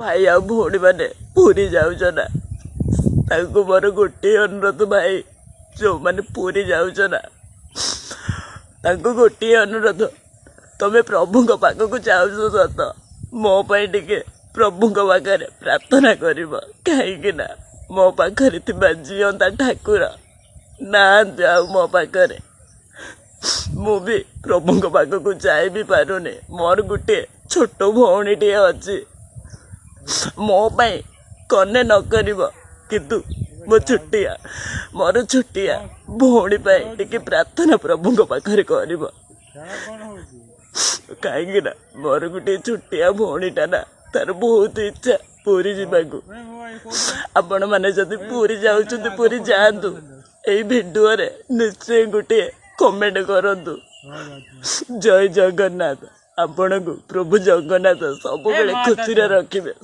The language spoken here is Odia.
ଭାଇ ଆଉ ଭଉଣୀମାନେ ପୁରୀ ଯାଉଛ ନା, ତାଙ୍କୁ ମୋର ଗୋଟିଏ ଅନୁରୋଧ ଭାଇ, ଯେଉଁମାନେ ପୁରୀ ଯାଉଛ ନା, ତାଙ୍କୁ ଗୋଟିଏ ଅନୁରୋଧ, ତମେ ପ୍ରଭୁଙ୍କ ପାଖକୁ ଯାଉଛ ସତ, ମୋ ପାଇଁ ଟିକେ ପ୍ରଭୁଙ୍କ ପାଖରେ ପ୍ରାର୍ଥନା କରିବ। କାହିଁକି ନା ମୋ ପାଖରେ ଥିବା ଜିଅନ୍ତା ଠାକୁର ନାହାନ୍ତି ଆଉ ମୋ ପାଖରେ। ମୁଁ ବି ପ୍ରଭୁଙ୍କ ପାଖକୁ ଯାଇ ବି ପାରୁନି। ମୋର ଗୋଟିଏ ଛୋଟ ଭଉଣୀଟିଏ ଅଛି। ମୋ ପାଇଁ କନେ ନ କରିବ, କିନ୍ତୁ ମୋ ଛୋଟିଆ, ମୋର ଛୋଟିଆ ଭଉଣୀ ପାଇଁ ଟିକେ ପ୍ରାର୍ଥନା ପ୍ରଭୁଙ୍କ ପାଖରେ କରିବ। କାହିଁକି ନା ମୋର ଗୋଟିଏ ଛୋଟିଆ ଭଉଣୀଟା ନା, ତାର ବହୁତ ଇଚ୍ଛା ପୁରୀ ଯିବାକୁ। ଆପଣମାନେ ଯଦି ପୁରୀ ଯାଉଛନ୍ତି, ପୁରୀ ଯାଆନ୍ତୁ। ଏଇ ଭିଡ଼ିଓରେ ନିଶ୍ଚୟ ଗୋଟିଏ କମେଣ୍ଟ କରନ୍ତୁ, ଜୟ ଜଗନ୍ନାଥ। ଆପଣଙ୍କୁ ପ୍ରଭୁ ଜଗନ୍ନାଥ ସବୁବେଳେ ଖୁସିରେ ରଖିବେ।